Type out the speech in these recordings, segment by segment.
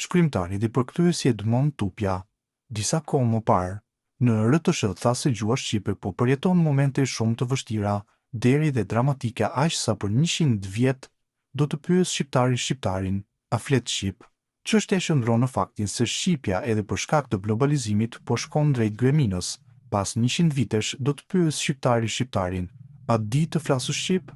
Shkrimtari dhe përkthyesi Edmond Tupja, disa kohë më parë, në rtsh tha se gjuha shqipe po përjeton momente shumë të vështira, deri dhe dramatike aq sa për 100 vjet do të pyesë shqiptari shqiptarin, a flet shqip? Çështja qëndron në faktin se shqipja edhe për shkak të globalizimit po shkon drejt greminës. Pas 100 vitesh do të pyesë shqiptari shqiptarin, a di të flasësh shqip?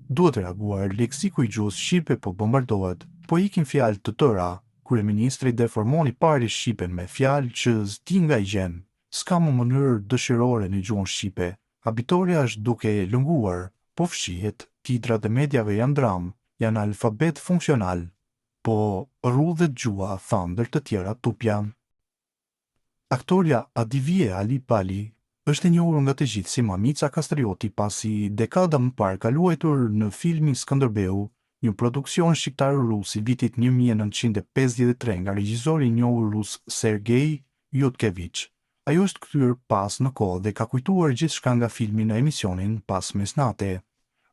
Duhet reaguar, leksiku i gjuhës shqipe po bombardohet, po ikin fjalë të tëra, kryeministri deformon i pari shqipen me fjalë që s'di nga i gjen. S'ka më mënyrë dëshirore në gjuhën shqipe. Abitorja është duke lënguar, po fshihet, titrat e mediave janë dramë, janë alfabet funksional. Po rrudhet gjuha, tha ndër të tjera Tupja. Aktorja Adivije Alibali është e njohur nga të gjithë si Mamica Kastrioti pasi dekada më parë ka luajtur në filmin Skënderbeu, një produksion shqiptaro-rus i vitit 1953 nga regjizori i njohur rus Sergei Jutkevich. Ajo është kthyer pas në kohë dhe ka kujtuar gjithçka nga filmi në emisionin Pas Mesnate.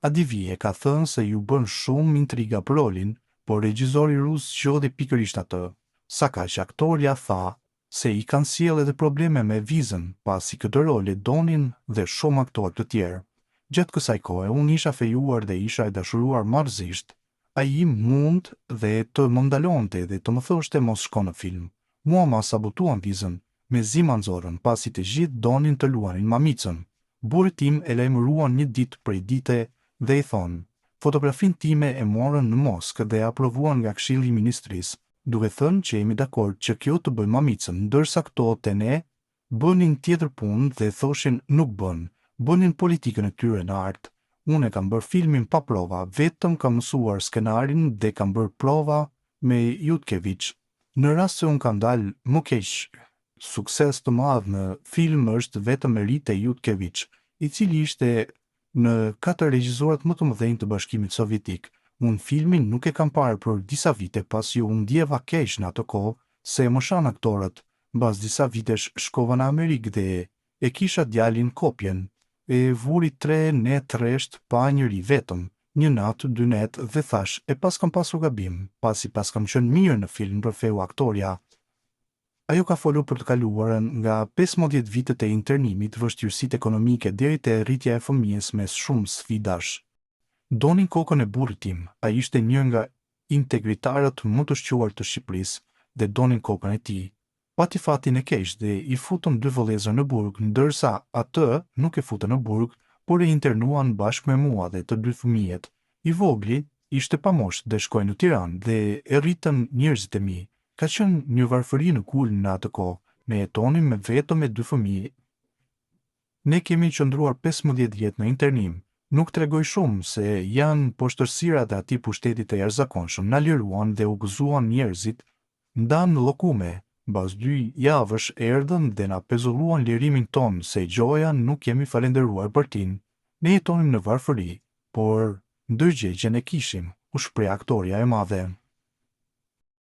Adivije ka thënë se iu bënë shumë intriga për rolin, por regjizori rus zgjodhi pikërisht atë. Sakaq aktorja tha se i kanë sjellë edhe probleme me vizën, pasi këtë rol e donin dhe shumë aktorë të tjerë. Gjatë kësaj kohe unë isha fejuar dhe isha e dashuruar marrëzisht. Ai mund dhe të më ndalonte dhe të më thoshte mos shko në film. Mua ma sabotuan vizën, mezi ma nxorrën, pasi të gjithë donin të luanin Mamicën. Burrit tim e lajmëruan një ditë prej dite dhe i thonë, fotografinë time e morën në Moskë dhe e aprovuan nga Këshilli i Ministrisë, duke thënë që jemi dakord që kjo të bëjë Mamicën, ndërsa këto te ne bënin tjetër punë dhe thoshin nuk bën, bënin politikën e tyre në art. Unë e kam bërë filmin pa prova, vetëm kam mësuar skenarin dhe kam bërë prova me Jutkevich. Në rast se unë kam dalë më keq, sukses të madh në film është vetëm meritë e Jutkevich, i cili ishte në katër regjisorët më të mëdhenj të Bashkimit Sovjetik. Unë filmin nuk e kam parë për disa vite pasi u ndjeva keq në atë kohë se më shanë aktorët. Mbas disa vitesh shkova në Amerikë dhe e kisha djalin kopjen. E vuri tre net rresht pa njeri vetëm, një natë, dy net dhe thash e paskam pasur gabim, pasi paskam qenë mirë në film rrëfeu aktorja. Ajo ka folur për të kaluarën nga 15 vitet e internimit, vështirësitë ekonomike deri te rritja e fëmijës mes shumë sfidash. Donin kokën e burrit tim, ai ishte një nga integritarët më të shquar të Shqipërisë dhe donin kokën e tij. Pati fatin e keq dhe i futën dy vëllezër në burg, ndërsa atë nuk e futën në burg, por e internuan bashkë me mua dhe të dy fëmijët. I vogli ishte pa moshë dhe shkoi në Tiranë dhe e rritën njerëzit e mi. Ka qenë një varfëri në kulm në atë kohë, ne jetonim me vetëm me dy fëmijë. Ne kemi qëndruar 15 vjet në internim. Nuk tregoj shumë se janë poshtërsirat e atij pushteti të jashtëzakonshëm, na liruan dhe u gëzuan njerëzit, ndanë llokume, mbas dy javësh erdhën dhe na pezulluan lirimin tonë se gjoja nuk kemi falenderuar partinë. Ne jetonim në varfëri, por ndërgjegjen e kishim, u shpreh aktorja e madhe.